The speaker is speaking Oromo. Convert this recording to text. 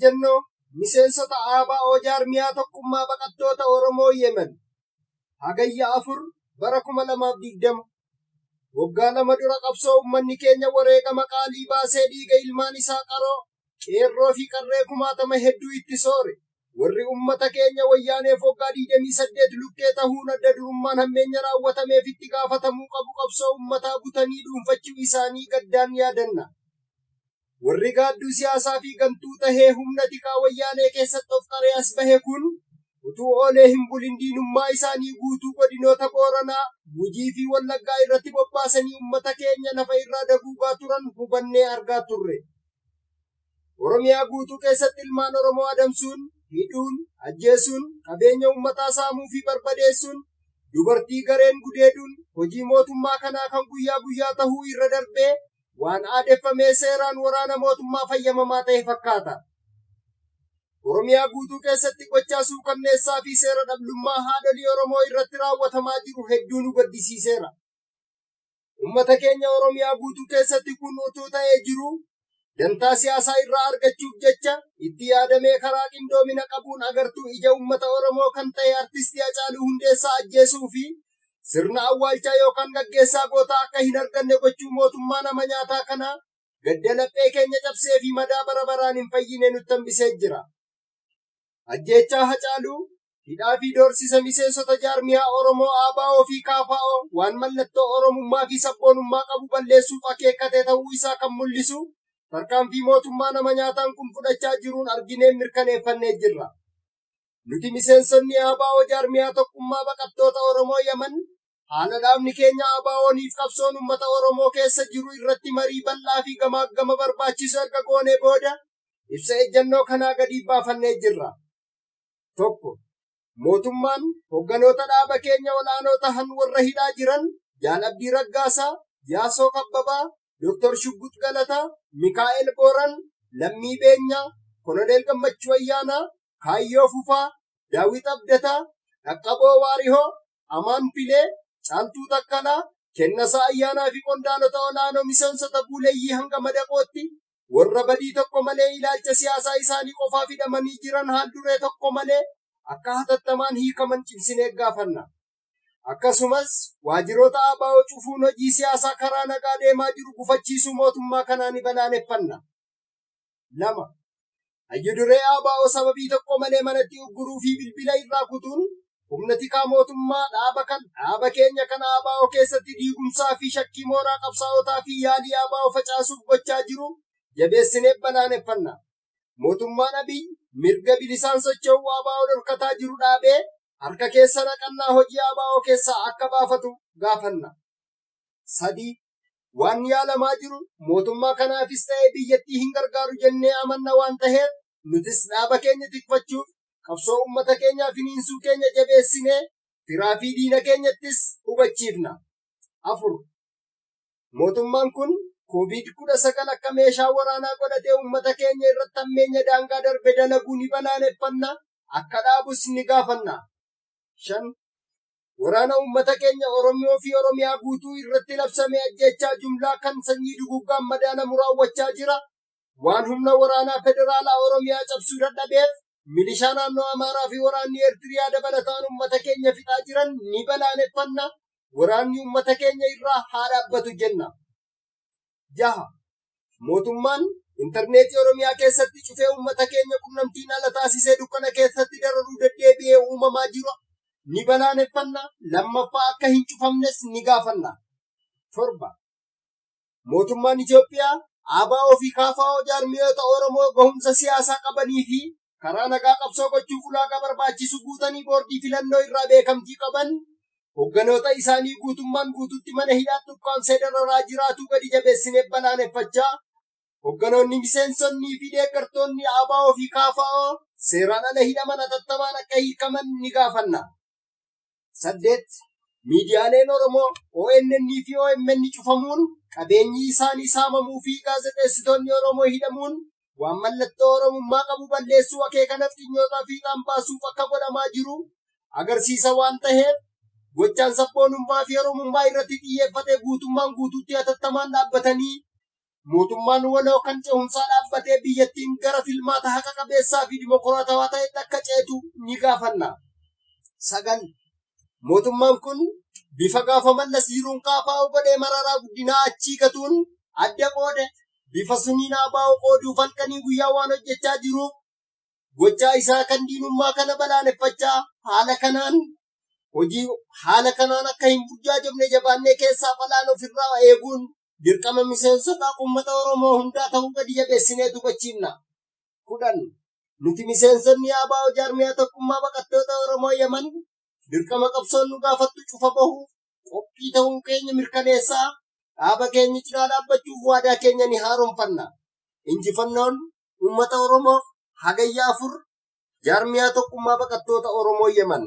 Ejjennoo miseensota ABO Jaarmiyaa Tokkummaa Baqattoota Oromoo Yemen. Hagayya 4 bara 2020. Waggaa 2 dura qabsoo uummanni keenya wareegama qaalii baasee dhiiga ilmaan isaa qaroo, qeerroo fi qarree kumaatama hedduu itti soore. Warri uummata keenya Wayyaaneef waggaa 28 lukkee tahuun adda durummaan hammeenya raawwatameef itti gaafatamuu qabu qabsoo uummataa butanii dhuunfachuu isaanii gaddaan yaadanna. Warri gaadduu siyaasaa fi gantuu tahee humna tikaa Wayyaanee keessatti of qaree as bahe kun utuu oolee hin bulin diinummaa isaanii guutuu godinoota Booranaa, Gujii fi Wallaggaa irratti bobbaasanii uummata keenya lafa irraa daguugaa turan hubannee argaa turre. Oromiyaa guutuu keessatti ilmaan Oromoo adamsuun, hidhuun, ajjeesuun, qabeenya uummataa saamuu fi barbadeessuun, dubartii gareen gudeeduun hojii mootummaa kanaa kan guyyaa guyyaa tahuu irra darbee waan aadeffamee seeraan waraana mootummaa fayyamamaa ta'e fakkaata. Oromiyaa guutuu keessatti gochaa suukanneessaa fi seera dhablummaa haadholii Oromoo irratti raawwatamaa jiru hedduu nu gaddisiiseera. Uummata keenya Oromiyaa guutuu keessatti kun utuu ta'ee jiru dantaa siyaasaa irraa argachuuf jecha itti yaadamee karaa qindoomina qabuun agartuu ija uummata Oromoo kan ta'e Artistii Hacaaluu Hundeessaa ajjeesuu fi sirna awwaalchaa yookaan gaggeessaa gootaa akka hin arganne gochuu mootummaa nama nyaataa kanaa gadda laphee keenya cabsee fi madaa bara baraan hin fayyine nutti hambisee jira. Ajjeechaa Hacaaluu, hidhaa fi doorsisa miseensota jaarmiyaa Oromoo ABO fi KFO waan mallattoo Oromummaa fi sabboonummaa qabu balleessuuf akeekkate ta'uu isaa kan mul'isu tarkaanfii mootummaa nama nyaataan kun fudhachaa jiruun arginee mirkaneeffannee jirra. Nuti miseensonni ABO jaarmiyaa tokkummaa baqattoota Oromoo Yaman haala dhaabni keenya ABOniif qabsoon uummata Oromoo keessa jiru irratti marii bal'aa fi gamaaggama barbaachisu erga goonee booda ibsa ejjennoo kanaa gadi baafannee jirra. 1. Mootummaan hogganoota dhaaba keenya olaanoo tahan warra hidhaa jiran Jaal Abdii Raggaasaa, Yaasoo Kabbabaa, Dr. Shuggut Galataa, Mikaa'el Booran, Lammii Beenyaa, Koloneel Gammachuu Ayyaanaa, Kaayyoo Fufaa, Daawit Abdataa, Dhaqqaboo Waarihoo, Amaan Filee, Caaltuu Takkalaa, Kennasaa Ayyaanaa fi qondaalota olaanoo miseensota buuleeyyii hanga madaqootti warra badii tokko malee ilaalcha siyaasaa isaanii qofaaf hidhamanii jiran haal duree tokko malee akka hatattamaan hiikaman cimsinee gaafanna. Akkasumas waajiroota ABO cufuun hojii siyaasaa karaa nagaa deemaa jiru gufachiisuu mootummaa kanaa ni balaaleffanna. 2. Hayyu duree ABO sababii tokko malee manatti ugguruu fi bilbila irraa kutuun humna tikaa mootummaa dhaaba kan dhaaba keenya kan ABO keessatti diigumsaa fi shakkii mooraa qabsaa'otaa fi yaalii ABO facaasuuf gochaa jiru jabeessinee balaaleffanna. Mootummaan Abiy mirga bilisaan socho'uu ABO dhorkataa jiru dhaabee harka keessa naqannaa hojii ABO keessaa akka baafatu gaafanna. 3. Waan yaalamaa jiru mootummaa kanaafis ta'ee biyyattii hin gargaaru jennee amanna waan taheef nutis dhaaba keenya tikfachuuf qabsoo uummata keenyaa finiinsuu keenya jabeessinee firaa fi diina keenyattis hubachiifna. 4. Mootummaan kun COVID-19 akka meeshaa waraanaa godhatee uummata keenya irratti hammeenya daangaa darbe dalaguu ni balaaleffanna, akka dhaabus ni gaafanna. 5. Waraana uummata keenya Oromoo fi Oromiyaa guutuu irratti labsame ajjeechaa jumlaa kan sanyii duguuggaan madaalamu raawwachaa jira. Waan humna waraanaa federaalaa Oromiyaa cabsuu dadhabeef milishaa naannoo Amaaraa fi waraanni Eertiriyaa dabalataan uummata keenya fixaa jiran ni balaaleffanna. Waraanni uummata keenya irraa haa dhaabbatu jenna. 6. Mootummaan intarneetii Oromiyaa keessatti cufee uummata keenya qunnamtiin ala taasisee dukkana keessatti dararuu deddeebi'ee uumamaa jiru ni balaaleffanna. Lammaffaa akka hin cufamnes ni gaafanna. 7. Mootummaan Itoophiyaa ABO fi KFO jaarmiyoota Oromoo gahumsa siyaasaa qabanii fi karaa nagaa qabsoo gochuuf ulaagaa barbaachisu guutanii boordii filannoo irraa beekamtii qaban hogganoota isaanii guutummaan guututti mana hidhaatti ukkaamsee dararaa jiraatuu gadi jabeessinee balaaleffachaa hogganoonni miseensonnii fi deeggartoonni ABO fi KFO seeraan ala hidhaman hatattamaan akka hiikaman ni gaafanna. 8. Miidiyaaleen Oromoo ONN fi OMN cufamuun qabeenyi isaanii saamamuu fi gaazexeessitoonni Oromoo hidhamuun waan mallattoo Oromummaa qabu balleessuu akeeka nafxinyootaa fiixaan baasuuf akka godhamaa jiru agarsiisa waan taheef gochaan sabboonummaa fi Oromummaa irratti xiyyeeffate guutummaan guutuutti hatattamaan dhaabbatanii Mootummaan waloo kan cehumsaa dhaabbatee biyyattiin gara filmaata haqa qabeessaa fi dimokiraatawaa ta'etti akka ceetu ni gaafanna. 9, Mootummaan kun bifa gaafa Mallas jiruun KFO godhee Mararaa Guddinaa achii gatuun adda qoode bifa suniin ABO qooduuf halkanii guyyaa waan hojjechaa jiruuf gochaa isaa kan diinummaa kana balaaleffachaa haala kanaan hojii haala kanaan akka hin burjaajofne jabaannee keessaaf alaan ofirraa eeguun dirqama miseensota uummata Oromoo hundaa ta'uu gadi jabeessinee hubachiifna. 10, Nuti miseensonni ABO Jaarmiyaa Tokkummaa Baqattoota Oromoo Yaman dirqama qabsoon nu gaafattu cufa bahuuf qophii ta'uu keenya mirkaneessaa dhaaba keenya cinaa dhaabbachuuf waadaa keenya ni haaromfanna. Injifannoon uummata Oromoof. Hagayya 4, Jaarmiyaa Tokkummaa Baqattoota Oromoo Yaman.